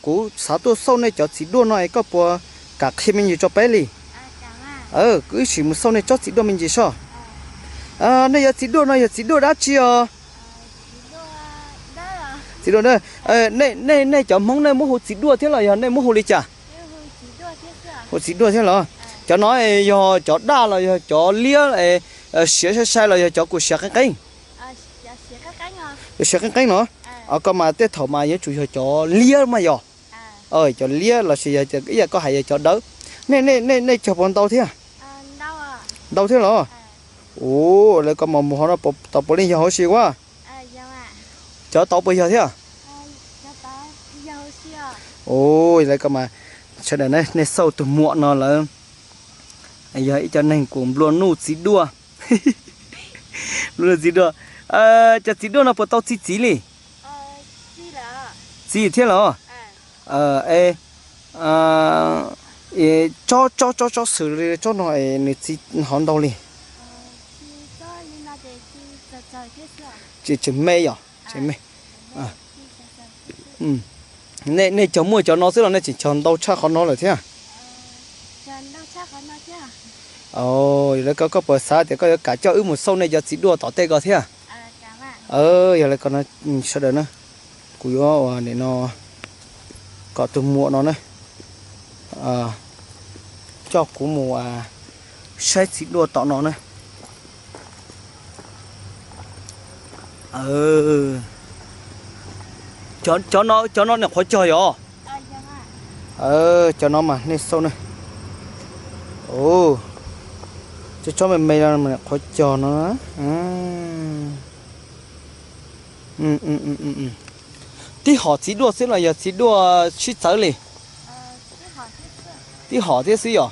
Kuv xav tuaj xauj nej cov txiv duaj no es koj puas kam qhia me ntsis rau peb li? Wb sim mus xauj nej tsob txiv duaj me ntsis soj. Nej yuav txiv duaj no yog txiv duaj dab tsi os? Txiv duaj, nej cov Hmoob nej muab hu txiv duaj thiab los yog nej muab hu li cas? Hu txiv duaj thiab los? Cov no yog cov daj los yog cov liab siav sai sai los yog cov kuv siav qeeb qeeb? Siav qeeb qeeb no. Koj mas tej thaum mas yuav tsum yog cov liab mas yog. Cov liab los sis yog ib yam koj hais yog cov dawb. Nej cog puas ntau thiab? Ntau thiab los? Ua, lawv koj mas mus hov no tau puav leej yog huv si ua. Cov tau puas yog thiab? Ua, lawv koj mas, sawv daws nej xauj tus muam no lawm, yog ib co neeg kuj nplua nuj txiv duaj. Nplua nuj txiv duaj. Cov txiv duaj no puas tau txi txiv li? Txi thiab los? Tsob tsob tsob tsob xwm li tsob no es nws txi hov ntau li? Tseem me yom, tseem me. Nej cog muaj cov no xwb los nej tseem cog ntau tshaj qhov no lawm thiab? Yog li ko koj puas xav tias koj yuav kam coj wb mus xauj nej cov txiv duaj tom tej ko thiab? Yog li ko sawv daws na, kuv yuav ua nim no kom tus muam no na coj kuv mus saib txiv duaj tom no na. Cov no nim qhuav cog yom? Cov no mas nej xauj na. Cov tsob me me no nim qhuav cog no. Tib hom txiv duaj xwb los yog txiv duaj sib txawv li? Tib hom thiab xwb yom?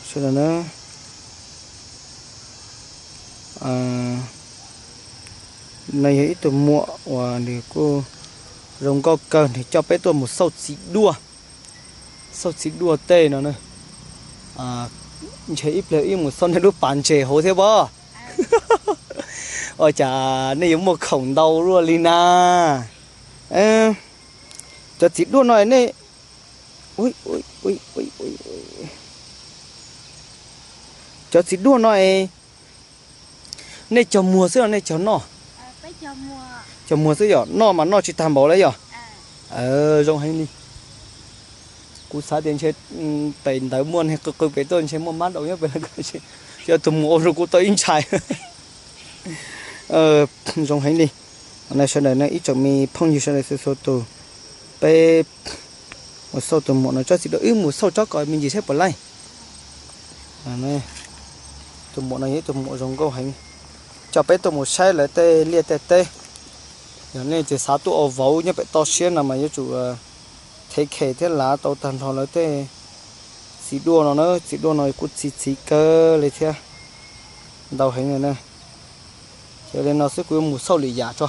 Sawv daws na, no yog ib tug muam uas nws kuj zoo nkauj kawg, nws coj peb tuaj mus xauj txiv duaj, xauj txiv duaj tej no na. Ntshe ib pliag wb mus xauj nej lub pas ntses hauv thiab pob. Ua cas nej yuav muaj khoom ntau luaj li na? Cov txiv duaj no nej, cov txiv duaj no es nej cog muag xwb los nej cog noj? Cog muag xwb yom, noj mas noj tsis tag npaum li yom. Zoo heev li. Kuv xav tias ntshe pem ntawd muaj neeg qw qw pem tuaj, ntshe muaj mab daus nyob pem, cov tus muam ua rau kuv tau ib ntshai. Zoo heev li. Sawv daws na, ib tsoom me phooj ywg sawv daws txhua txhua tus, peb mus xauj tus muam no tsob txiv duaj, wb mus xauj tsob ko me ntsis saib puas laij. Tus muam no yog ib tug muam zoo nkauj heev, coj peb tuaj mus saib lawv tej liaj tej teb. Yog nej tsis xav tuaj ua vauv nyob pem toj siab no mas yuav tsum thev khes thiab lav tau tag nrho lawv tej txiv duaj no na. Txiv duaj no kuj txi txiv kawg li thiab, ntau heev li na. Ces li no xwb kuv yuav mus xauj lwm yam tso.